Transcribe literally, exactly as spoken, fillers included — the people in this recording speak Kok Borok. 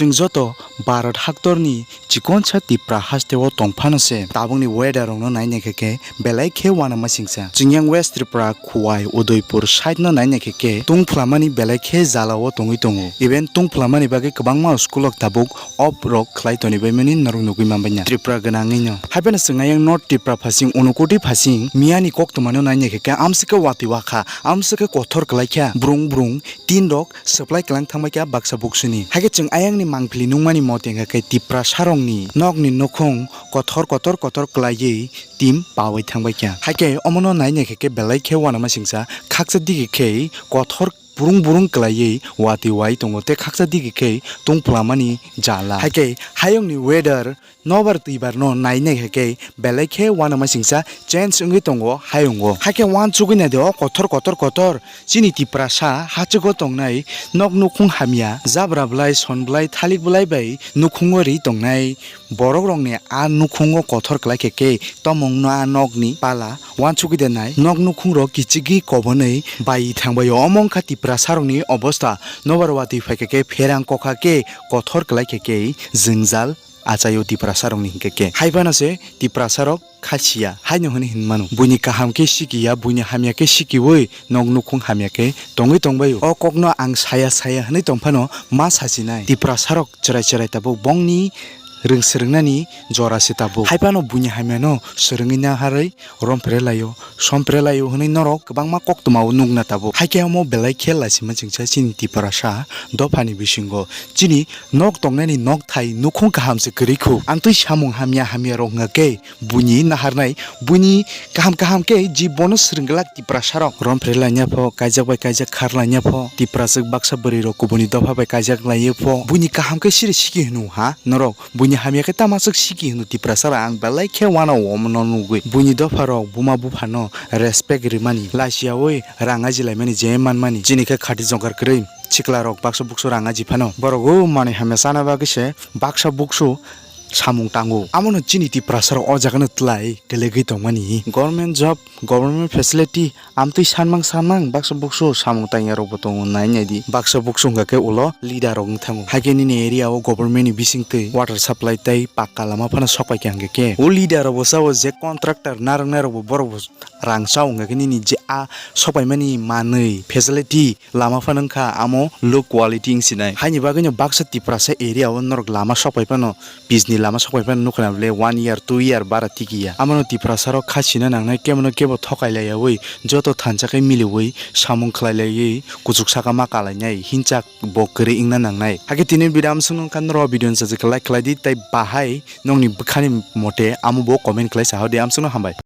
Chwng joto Bharat haktorni chikonsa Tipra hasteo tongphano se tabukni weather rokno naina khe khe belai khe uanama singsa. Chwng yang West Tripura, Khowai, Udaipur side no naina khe khe tungphlamani belai khe jalao tongwi tongo. Even tungphlamani bagwi kwbangma school rok tabuk off rok khlai tonibaimani norok nugwi manbaina Tripura gwnangwino. Haibeno chwng ayang North Tripura phasing, Unakoti phasing miyani koktwmano naina khe khe amswkhe watwi wakha, amswkhe kothor kwlaikha, brung brung tin rok supply kwlang thangbaikha baksa buksuni. Haikhe chwng ayangni mangpili nukmani mote hwnkha khe Tiprasarokni nokni nukhung kothor kotor kotor kwlaiwi tin pawi thangbaikha. Haikhe omono naina khe khe belai khe uanama singsa, khaksa digi khe kothor burung burung kwlaiwi watwi wai tongo tei khaksa digi khe tungphlamani jala. Haikhe hayungni weather nobar twibarno naina khe khe belai khe uanama singsa change wngwi tongo hayungo. Haikhe uansugwi naidi o kothor kotor kotor chini Tiprasa hachugo tongnai nok nukhung hamya, jabra bwlai, son bwlai, thalik bwlai bai nukhungo ri tongnai borok rokni a nukhungo kothor kwlai khe khe tomongno a nokni pala uansugwi de nai nok nukhung rok kichigwi kobonwi bai thangbaio. Omo wngkha Tiprasarokni obostha, nobar watwi phaikha khe pherang kokha khe kothor kwlai khe khe jwngjal achaio Tiprasarokni hinkhe khe. Haiphano se Tiprasarok khasiya haino hwnwi hinmano. Buini kaham khe sikiya, buini hamya khe sikiwi nok nukhung hamya khe tongwi tongbaio. O kokno ang saya saya hwnwi tongphano ma sachinai. Tiprasarok chwrai chwrai tabuk bongni rwng swrwngnani jora se tabuk. Haiphano buini hamyano swrwngwi naharwi romphre laio, sompre laio hwnwi norok kwbangma koktwmao nukna tabuk. Haikhe omo belai khe laisima chwngsa chini Tiprasa dophani bisingo. Chini nok tongnani nokthai nukhung kaham se kwrwi khu. Amtwi samung hamya hamya rok wngkha khe buini naharnai, buini kaham kaham khe jibono swrwng glak Tiprasarok. Romphre laina pho, kaijak bai kaijak khar laina pho, Tipraswk baksa bwrwi rok kubuni dopha bai kaijak laio pho, buini kaham khe siri siki hwno ha norok, buini hamya khe tamo aswk siki hwno Tiprasarok, ang belai khe uanao omono nugwi. Buini dopha rok buma bupha no respect rwmani, lachiyawi rang aji laimani je manmani, chini khe khati jongkar kwrwi. Sikla rok baksa buksu rang aji phano borok o manwi hamya chana bagwi se baksa buksu samung tango. Amo no chini Tiprasa rok o jaga no twlai kelegwi tongmani. Government job, government facility amtwi sanmang sanmang baksa buksu samung tangya rok bo tongo, nai nai di. Baksa buksu hwnkha khe ulo leader rok wng thango. Haikhe nini area o government ni bising twi water supply tei pakka lama phano sok pai kha hwnkhe khe o leader rok bo sao je contractor narwk nai rok bo borok bo rang chao hwnkhe khe nini je a sok paimani manwi facility lama phano wngkha amo low quality wng sinai. Haini bagwino baksa Tiprasa area o norok lama sok pai phano, pis ni lama sok pai phano nukha na bole one year, two year bara tiki ya. Amano Tiprasa rok kha sina nangnai, kebo no kebo thokai laiyawi, joto thansa khe miliwi samung khlai laiwi kuchuk saka ma kalainai, hinchak bo kwrwi wngna nangnai. Hakhe tini video amswkno wngkha norok video ni sajwk like khlai di tei bahai nokni bwkhani mote amo bo comment khlai sa hor di. Amswkno hambai.